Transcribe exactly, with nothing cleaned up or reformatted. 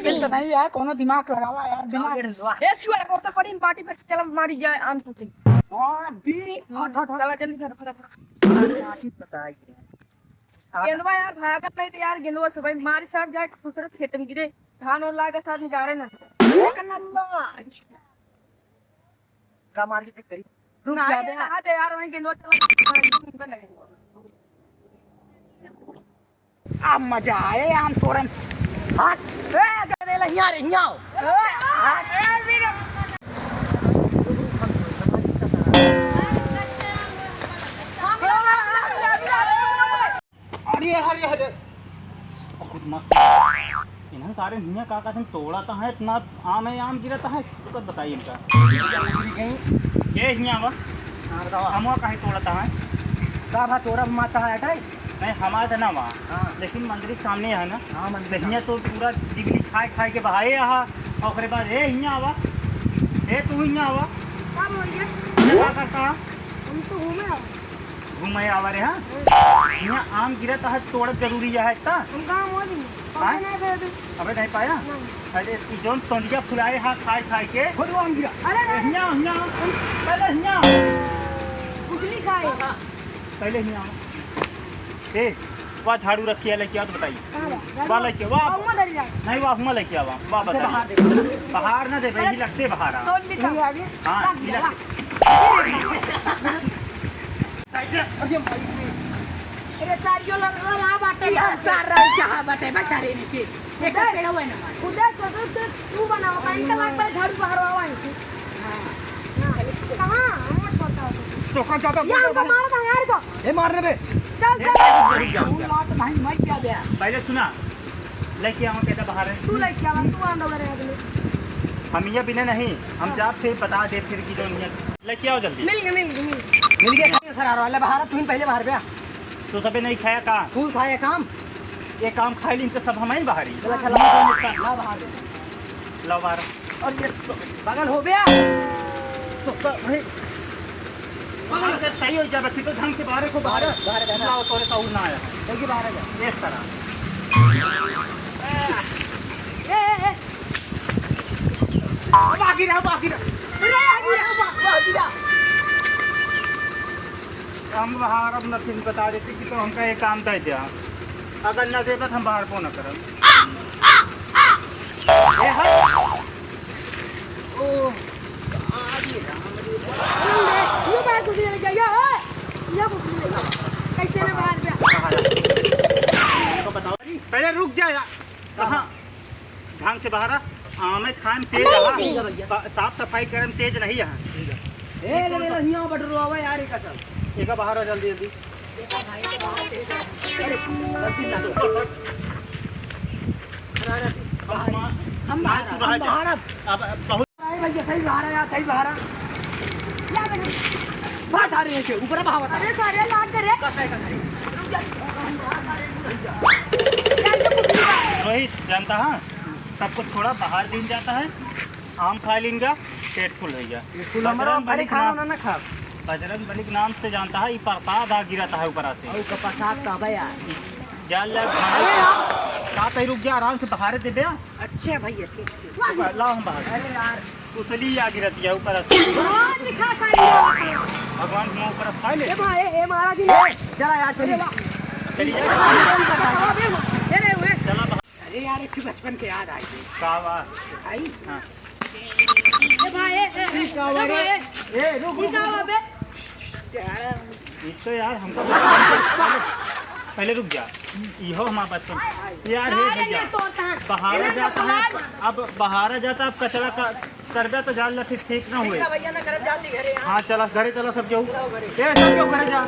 तो नहीं यार, कोनो दिमाग लगावा यार, दिमाग। ए शिवा, बहुत बड़ी पार्टी पे चल मारी जाए आम टूटे। हाँ, बी, हट, हट, हट। चला जल्दी कर, फटाफट। पार्टी बताइए। गेंदवा यार, भागत नहीं तो यार, गेंदवा से भाई मारी साहब जाए, दूसरे खेत में गिरे, धान और लागे साथ में जा रहे ना। का मार के करी? रुक नहीं, जा बे। कहाँ दे यार, वहीं गेंदवा चला। आ मजा आए आम तोड़न। हट। ए, दे दे, हियाँ रे, हियाँ आओ। हट। अरे, अरे, अरे। बहुत मस्त। इन्हन सारे हियाँ का कहते हैं, तोड़ा तो है, इतना आम है, आम गिरा तो है, तो कब बताइए इनका। ये हियाँ बा। हाँ, बताओ। हम वहाँ कहीं तोड़ा तो है। का भा तोरा माता है, हटाई? नहीं, हमारा तो ना वहाँ। हाँ। लेकिन मंदिर के सामने है ना। हाँ, मंदिर तो हियाँ तो पूरा जिगली खाए, खाए के बहाए आहा। और ओकरे बाद, ए, हियाँ आवा। ए, तू हियाँ आवा। का भैया? ये का करता है? हम तो घूमे आवा। घूमे आवा रे, हाँ? हियाँ आम गिरा तो है, तोड़ब जरूरी है, इतना? हम कहाँ मोल नहीं। हाँ? हमने नहीं दे दे। अबे नहीं पाया? नहीं। अरे, तू जौन तोंदिया फुलाए हा, खाए, खाए के। खुद वो आम गिरा। अरे, अरे, हियाँ, हियाँ। पहले हियाँ। उजली खाए। पहले हियाँ। ए, वाह, झाड़ू रखी है, लेके आओ तो बताइए। कहाँ बा? वाह, लेके, वाह। और मत डरिया। नहीं, वाह, हुआँ लेके आवा। वाह, अच्छा, बता। बाहर दे। बाहर ना दे, भाई, अरे, ही लगते बाहर आ। तोड़ ली हाँ, वाह। ही लगते। अरे भाई। अरे सार, यो लड़ रहा बाटे। यार, सार रहा चाहा बाटे, बेचारे ने के। एक उधर, पेड़ हुआ ना। उधर तो, तो, तो तू बनाओ, का इनका लाग पहले झाड़ू बाहर आवा है। हाँ। हाँ। कहाँ? हम छोटा हो। तो कौन चाहता है? यार, उनको मारा था, यार को। ए, मारने बे। चल, ए, चल। रुक जा, रुक जा। तू लात भाई मर जा बे। पहले सुना, लेके आवा, कहता बाहर है। तू लेके आवा, तू आंदो करे अगले। हम ये बिना नहीं, हम हाँ। जा फिर बता दे फिर की जो नहीं है। लेके आओ जल्दी। मिल गए, मिल गए, मिल गए। मिल गया, खाइए, खराब वाला बाहर, तू ही पहले बाहर बे। तो सबे नहीं खाया का? तू खाया काम? ये काम खाई लीन तो सब हम ही बाहरी। चला, चला, ला बाहर। ला बाहर। और ये बगल हो गया। तो क-, भाई, बाहर से सही हो जाबे, ठीक तो ढंग से बाहर को बाहर। बाहर, बाहर है ना। लाओ, तोरे सहूर ना आया। देखिए, बाहर आ जा। इस तरह। ए, ए, ए। बाकी रहा, बाकी रहा। अरे, बाकी रहा, बा-, बाकी रहा। हम बाहर अब नथिन बता देते कि तो हमका एक काम दे दिया। अगर ना देबे तो हम बाहर को ना करब। ए, हाँ। ओ, अरे राम रे। ये बाहर कुछ नहीं लेके आया, ओए। ये कुछ नहीं लेके आया। कैसे ना बाहर पे? बाहर आ। तो बताओ। पहले रुक जा यार। कहाँ? ढंग से बाहर आ। आमे खाए में तेज रहा। Amazing। सा-, साफ सफाई करे में तेज नहीं है। ए, ले, ले, ले, हियाँ बटरो आवा यार, एका सब। एका बाहर आ जल्दी, जल्दी। अरे, गलती ना कर। हम बाहर, हम बाहर, तू रह हम जा। बाहर अब। अब, अब बहुत अरे भैया, सही बाहर आ यार, सही बाहर आ। या देखो। बस आ रही है, ऊपर बहावत। अरे सारे लाग करे। रोहित, जानता है, सबको थोड़ा बाहर दिन जाता है, आम खा लेंगा, पेट फुल हो गया। पेट फुल हमारा, बजरंग बली अरे के खाना नाम, वाना ना खा। बजरंग बली के नाम से जानता है, ये प्रसाद आ गिरा था ऊपर से। और का प्रसाद का बे यार। जान ले, अरे यार। का तई रुक गया, आराम से बाहर दे बे। अच्छा भैया, ठीक, ठीक। लाओ हम बाहर। अरे यार। कुसली आ गिरा था ऊपर से। भगवान दिखा पाएंगे। भगवान के मुंह ऊपर खा ले। ए भाई, ए महाराज जी। चला यार, चलिए। अरे वाह। चलिए। अरे वाह। चला बाहर। अरे यार, एक ठो बचपन के याद आ गई। का बा? भाई। हाँ। ए भाई, ए, ए, ए, का बा ए, रे? भाई, ए। ए, रुक, ई रुक, का रुक। बा बे? ये तो यार हमको पहले, पहले रुक जा। इहो हमारा बचपन। यार, हे ना, भैया, ये तोड़ता है। बाहर ये जाता है, बाहर। अब बाहर जाता, अब कचरा का, करबे तो जान ला, फिर ठीक ना हुए। भैया ना करब जाती घरे, हाँ। हाँ, चला, घरे चला, सब जाऊ। चलो, घरे। ए, सब जाऊ, घरे जा।